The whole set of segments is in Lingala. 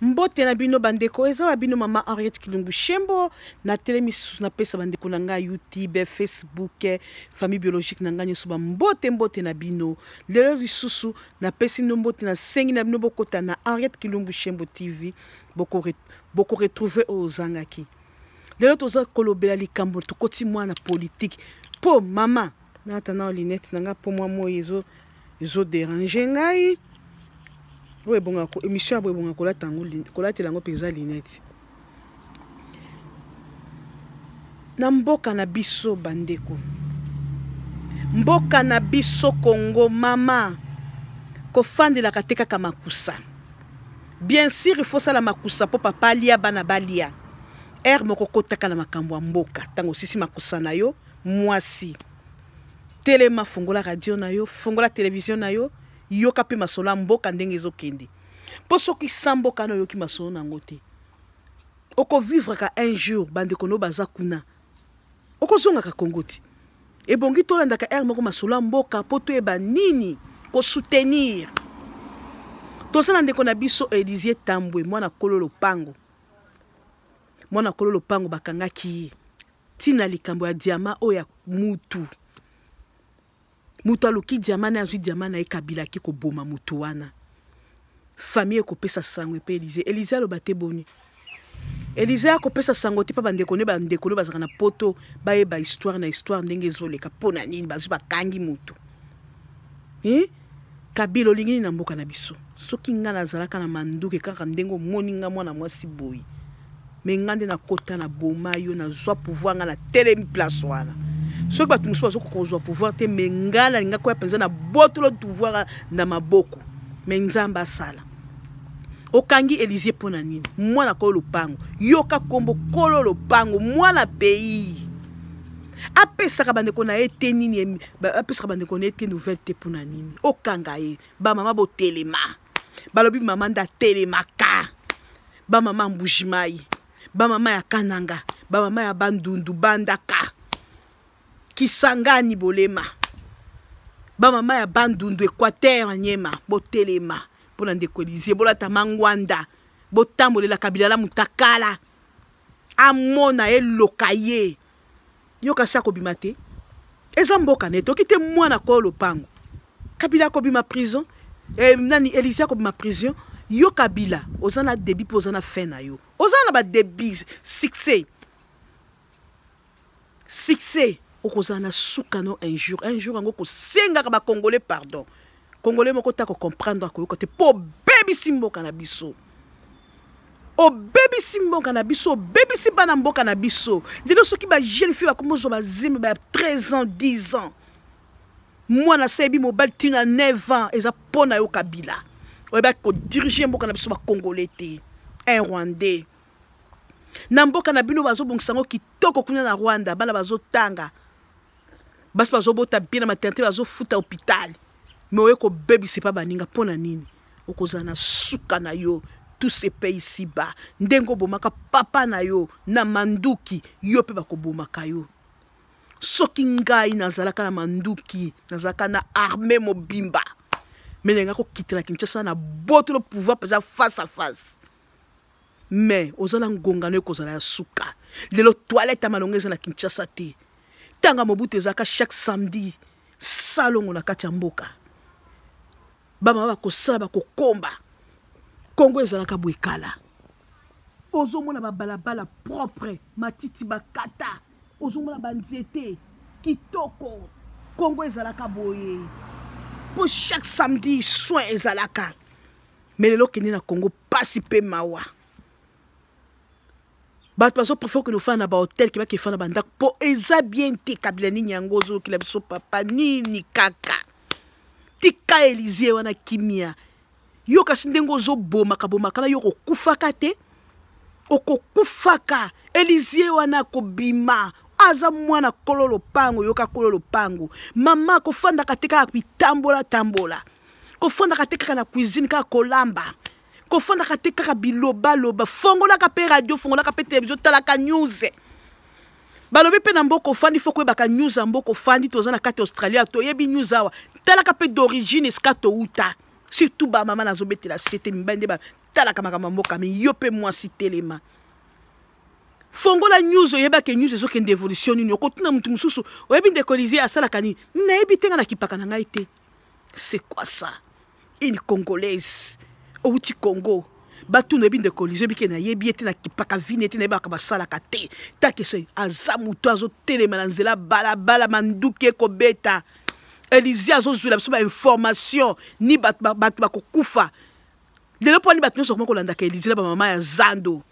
Mbote na bino bandeko, eza wa bino mama Henriette Kilungu Shembo. Na telemi susu napesa bandeko na ngai YouTube, Facebook, famille biologique na ngai nyonso ba mbote mbote na bino. Lelo lisusu napesi bino mbote, nasengi na bino bokota na Henriette Kilumbu Shembo TV, boko retrouver oyo ozangaki. Lelo toza kolobela likambo tokoti mwana politique po mama nata na lunette na ngai po mwa moi ezo ezo déranger ngai. Oyo ebongaka émission ya boye ebongaka kolata yango, kolatela yango mpenza lunette. Na mboka na biso bandeko, mboka na biso Congo, mama kofandelaka te kaka makusa. Bien sûr il faut sala makusa po papa alia, bana balia. Heure moko kotaka na makambo ya mboka, ntango osisi makusa na yo, mwasi telema, fungola radio na yo, fungola television na yo, yoka pe masolo ya mboka ndenge ezokende. Po soki sa mboka na oyoki masolo nango te, okovivre ka un jour bandeko no baza kuna, okozongaka Congo te. Ebongi tolandaka heure moko masolo ya mboka po toyeba nini kosoutenir. Toza na ndeko na biso Elizier Tambwe, mwana kolo lopango. Mwana kolo lopango bakangaki ye ntina likambo ya diama oyo ya mutu. Mutu aluki diama na ye, azwi diama na ye, Kabila ake koboma mutu wana. Famille ekopesa sango epe Elizier. Elizier aloba te boni. Elizier akopesa sango te pa bandeko ne, bandeko ne bazalaka na poto bayeba histoire na histoire ndenge ezoleka mpo na nini bazwi bakangi mutu. Eh? Kabila olingi nini na mboka na biso? Soki nga nazalaka na manduki kaka ndenge omoni nga mwana mwasi boye, me nga nde nakota na boma yo, nazwa pouvoir nga na telemi place wana. Soki bato mosusu bazokoka kozwa pouvoir te, me nga nalinga koya mpenza na botolo pouvoir na maboko. Me Nzambe asala. Okangi Elizier mpo na nini? Mwana kolo lopango, yoka kombo kolo lopango, mwana pays. Apesaka bandeko na ye te nini, apesaka bandeko na ye te nouvelle te mpo na nini? Okanga ye. Ba mama botelema. Balobi mama nda telemaka. Ba mama Mbujimayi, ba mama ya Kananga, ba mama ya Bandundu, Bandaka, Kisangani bolema. Ba mama ya Bandundu, Équateur, Nyema, botelema mpo na ndeko Elizier, bolata mangwanda, botambolela Kabila la mutakala. Amona eloka ye. Yoka sa kobima te. Eza mboka ne toki te mwana ko lopango. Kabila akobima prison. Nani Elizier akobima prison. Yo Kabila oza na débit po oza na fin na yo. Oza na ba débit succès. Succès okozala na suka no un jour. Un jour yango kosengaka ba Congolais pardon. Congolais moko ta ko comprendre koyoka te po bebisi mboka na biso. Obebisi mboka na biso, obebisi bana mboka na biso. Lelo soki ba jeune fille bakomi kozwa ba zemi ba 13 ans, 10 ans. Mwana sayebi mobali tina 9 ans eza mpo na yo Kabila. Oyebaki kodiriger mboka na biso ba Congolais te. Un Rwandais. Na mboka na bino bazobongisa yango kitoko kuna na Rwanda, bana bazotanga. Basi bazobota bien na maternité, bazofuta hôpital. Mais oye kobebisa epa baninga mpo na nini? Okozala na suka na yo. Tout se paye ici bas. Ndenge obomaka papa na yo na manduki, yo pe bakobomaka yo. Soki ngai nazalaka na manduki, nazalaka na armée mobimba, mais nalinga kokita na Kinshasa na botolo pouvoir mpenza face à face. Mais oza na ngonga na yo ekozala ya suka. Lelo toilette ya malonga eza na Kinshasa te. Tanga Mobutu ezalaka chaque samedi salongo na kati ya mboka. Ba mama bakosala bakokomba. Congo ezalaka boye kala. Ozomona ba balabala propre, matiti bakata, ozomona ba nzete kitoko. Congo ezalaka boye. Po chaque samedi soin ezalaka. Mais lelo kende na Congo pasi pe mawa. Bato bazo préfère que nofana na ba hôtel ke bakefana na bandako po eza bien te. Kabila nini yango ozokela biso papa nini kaka. Tika Elizier wana kimia. Yo kasi ndenge ozobomaka bomaka na yo okokufaka te. Okokufaka. Elizier wana akobima. Aza mwana kolo lopango, yoka kolo lopango. Mama kofandaka te kaka bitambola tambola. Kofandaka te kaka na cuisine kaka kolamba. Kofandaka te kaka biloba loba. Fongolaka pe radio, fongolaka pe télévision, talaka news. Balobi pe na mboka ofandi, faut koyebaka news ya mboka ofandi. Toza na kati Australia, toyebi news awa. Talaka pe d'origine esika touta. Surtout ba mama nazobetela sete mibali nde ba Natalaka makambo ya mboka, me yo mpe mwasi telema, fongola news, oyebake news ezokende évolution nini. Okotuna motu mosusu: "Oyebi ndeko Lisie asalaka nini?" "Nayebi te, nga nakipaka na ngai te." C'est quoi ça? Une Congolaise outi Congo, batuna: "Oyebi ndeko Lisie?" "Oyebi ke nayebi ye te, nakipaka vine te, nayebaka basalaka te." Takese aza motu azotelema na nzela balabala, manduki ekobeta, Elisie azozwela biso bainformation ni bato bakokufa lelo. Mpo ani bato nyonso koma kolandaka Elisie na bamama ya zando?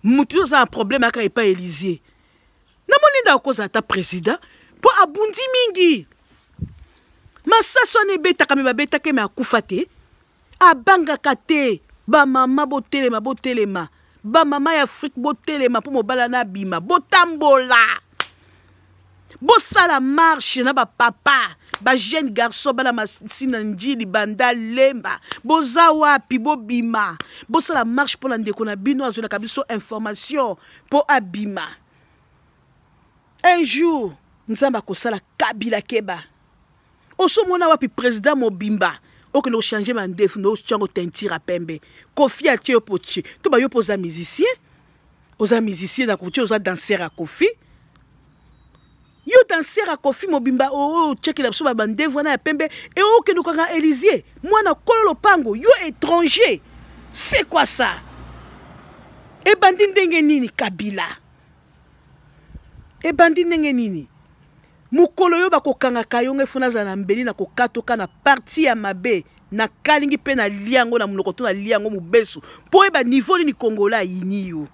Motu nyonso aza na problème aka epai Elisie. Namoni ndako kozala ata président mpo abundi mingi. Masasi wana ebetaka, me babetaka, me akufa te, abangaka te. Bamama botelema, botelema, bamama ya Afrique botelema mpo mobala na abima. Botambola, bosala marche na bapapa, bajeune garçon, bana Masina, Njili, Banda, Lemba, boza wapi? Bobima, bosala marche mpo na ndeko na bino azwelaka biso information mpo abima. Un jour Nzambe akosala. Kabila, keba. Osomona wapi président mobimba okende kochange mandefu na otyango teinture ya pembe? Kofi atie yo po tie to bayo mpo oza musicien, oza musicien na kotie, oza danseur ya Kofi. Yo danseur ya Kofi mobimba oyo otiakela biso bandevu wana ya pembe, e okende okanga Elisie, mwana kolo lopango, yo étranger. C'est quoi ça? Ebandi ndenge nini, Kabila? Ebandi ndenge nini? Mokolo oyo bakokangaka yo, ngai fo nazala na mbeli na kokatoka na parti ya mabe, nakalingi mpe nalia yango na monoko to nalia yango mobesu, mpo oyeba niveau nini Kongola ayini yo,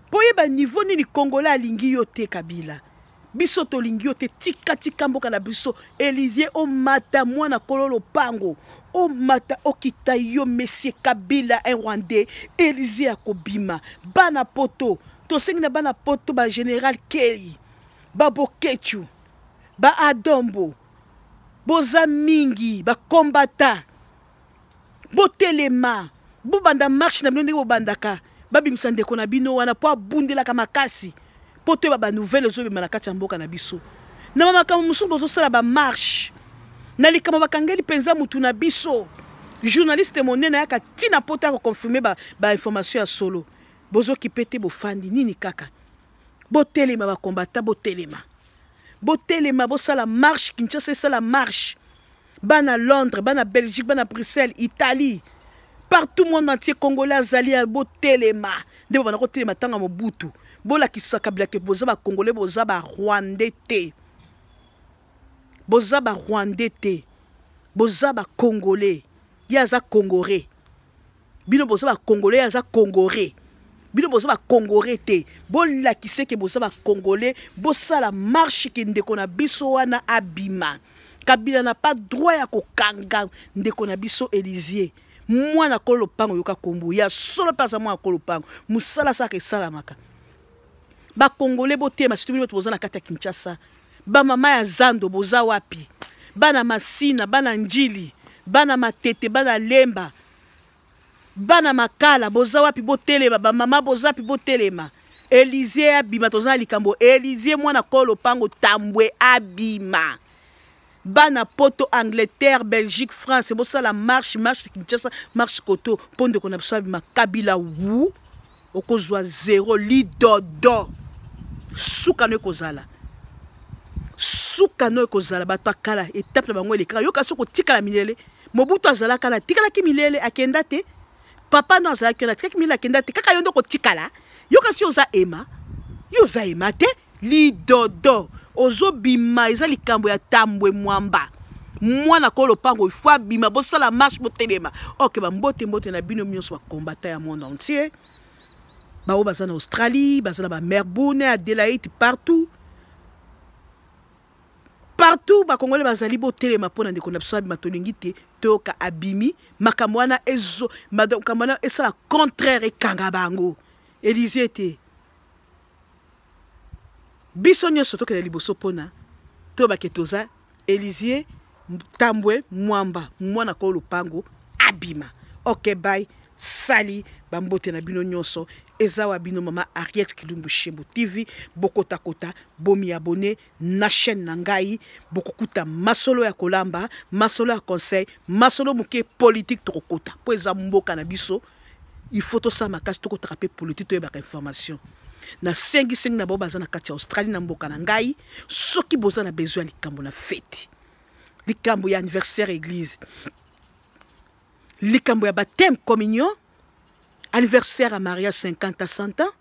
mpo oyeba niveau nini Kongola alingi yo te. Kabila, biso tolingi yo te. Tika, tika mboka na biso. Elisie, omata, mwana kolo lopango, omata, okita yo. Monsieur Kabila, un Rwandais, Elisie akobima. Bana Poto, tosengi na bana Poto, bagénéral Kei, babokechu, baadombo, boza mingi, bakombata, botelema, bobanda marche na bino ndenge bobandaka. Babimisa ndeko na bino wana mpo abundelaka makasi, mpo toyeba banouvelle ezobima na kati ya mboka na biso. Na bamakambo mosusu bozosala bamarche na likambo bakangeli mpenza mutu na biso, journaliste monene ayaka ntina mpo ta koconfirme bainformation ba ya solo. Bozokipe te, bofandi nini kaka? Botelema, bakombata, botelema, botelema, bosala marche. Kinshasa esala marche, bana Londres, bana Belgique, bana Bruxelles, Italie, partout, monde entier congolais azali, botelema nde babanda kotelema ntango ya Mobutu. Bolakisa Kabila ke boza bacongolais, boza barwandais te, boza barwandais te, boza bacongolais. Ye aza congorais, bino boza bacongolais. Ye aza congorais, bino boza bacongorais te. Bolakisa ke boza bacongolais, bosala marche ke ndeko na biso wana abima. Kabila na pas droit ya kokanga ndeko na biso Elisie, mwana kolo lopango. Yoka kombo ya solo mpe aza mwana kolo lopango. Mosala asalaka esalamaka. Bakongole botema, surtout bino bato boza na kati ya Kinshasa. Bamama ya zando, boza wapi? Bana Masina, bana Njili, bana Matete, bana Lemba, bana Makala, boza wapi? Botelema. Bamama, boza wapi? Botelema. Elisie abima. Toza na likambo. Elisie, mwana kolo lopango, Tambwe abima. Bana Poto, Angleterre, Belgique, France, bosala marche, marche Kinshasa, marche koto, mpo ndeko na biso abima. Kabila wu okozwa zero lidodo. Suka no ekozala, suka no ekozala. Bato akala etape na bango elekaka. Yoka, soki otikala milele, Mobutu azalaka na atikalaki milele, akenda te. Papa no azalaki wana, atikaki milele, akenda te. Kaka yo nde okotikala. Yoka, si oza ema, yo oza ema te. Lidodo ozobima. Eza likambo ya Tambwe Mwamba, mwana ko lopango, ifo abima. Bosala marche, botelema. Ok, bambote, mbote na bino nyonso bakombata ya monde entier, baoyo baza na Australie, baza na bamelbourne, Adelaide, partout, partout bakongole bazali. Botelema mpo na ndeko na biso abima. Tolingi te toyoka abimi. Makambo wana ezo, makambo wana esala contraire, ekanga bango. Elisie te, biso nyonso tokende liboso mpona toyebake toza Elisie Tambwe Mwamba, mwana kolo lopango, abima. Ok, bye, sali bambote na bino nyonso. Eza wa bino mama Ariette Kilumbu Shembo TV. Bokotakota, bomi abonné na chaîne na ngai. Bokokuta masolo ya kolamba, masolo ya conseil, masolo moke politique tokokota. Po eza mboka na biso, il faut tosala makasi tokotaka mpe politique toyebaka information. Nasengisengi na bao baza na kati ya Australie na mboka na ngai, soki boza na besoin ya likambo na feti, likambo ya anniversaire église, likambo ya baptême, communion, anniversaire ya mariage, 50 à 100 ans,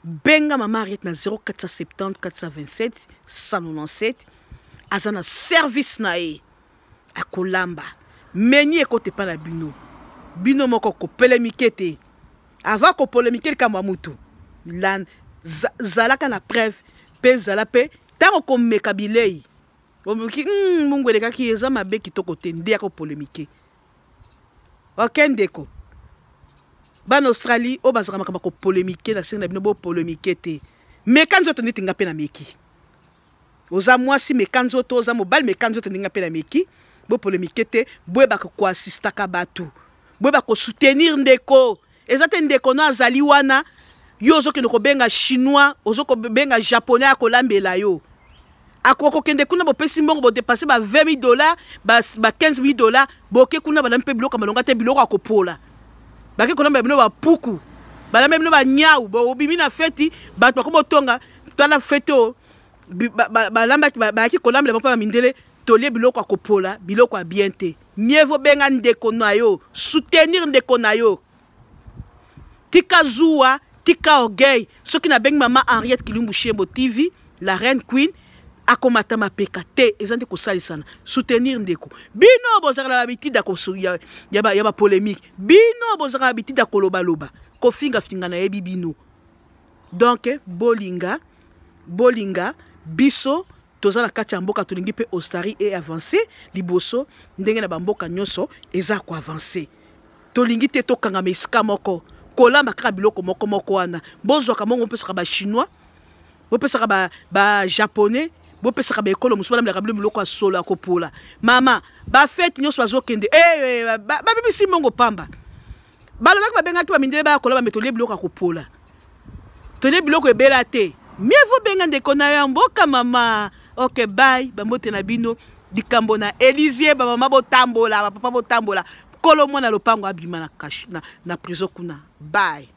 benga mama Ariette na 0470 427 197. Aza na service na ye, akolamba meni ekota epa na bino. Bino moko kopolémiquer te. Avant kopolémiquer likambo ya mutu, zalaka na preuve mpe zala mpe ntango komeka bilei omoki mungu elekaki eza mabe, kitoko te, nde ya kopolémiquer. Ok ndeko, bana Australie oyo bazalaka makambo ya kopolémiquer, na sengi na bino bopolémiquer te. Meka nzoto ndeti nga mpe na meki. Oza mwasi, meka nzoto. Oza mobali, meka nzoto ndenge mpe na meki. Bopolémiquer te. Boyebaka koassistaka bato, boyeba kosoutenir ndeko. Eza te ndeko no azali wana, yo ozokende kobenga Chinois, ozokobenga Japonais akolambela yo. Akokokende kuna, bopesi mbongo, bodépenser ba 20 000 $, ba 15 000 $, boke kuna, balambi mpe biloko ya malonga te, biloko ya kopola. Bake kolamba bino bapuku, balambi bino banyau. Obimi na feti, bato bakoma otonga: tala feti oyo balambaki, bayaki kolambela bango mpe bamindele. Tolie biloko ya kopola, biloko ya bien te. Mieux vaut benga ndeko na yo, soutenir ndeko na yo. Tika zuwa, tika orgueil. Soki nabengi mama Henriette Kilumbu Shembo TV, la reine queen, akomata mapeka te. Eza nde kosalisana, soutenir ndeko. Bino bozalaka na babitide ya bapolémique, bino bozalaka na bitide ya kolobaloba, kofingafinga, nayebi bino. Donc bolinga, bolinga biso. Toza na kati ya mboka, tolingi mpe Australie e avance liboso ndenge na bamboka nyonso eza koavancer. Tolingi te tokangama esika moko, kolamba kaka biloko moko moko wana. Bozwaka mbongo, bopesaka Bachinois, bopesaka Bajaponais, bopesaka baekolo mosusu balambelaka bino biloko ya solo ya kopola. Mama, bafete nyonso bazokende, eh, babebisi mbongo pamba. Balobaki, babengaki bamindele baya kolamba, me tolie biloko ya kopola, tolie biloko ebela te. Mieux vaut benga ndeko na yo ya mboka, mama. Ok, bye, bambote na bino. Likambo na Elisie, bamama botambola, bapapa botambola, kolo mwana lopango abima na, na prison kuna. Bye.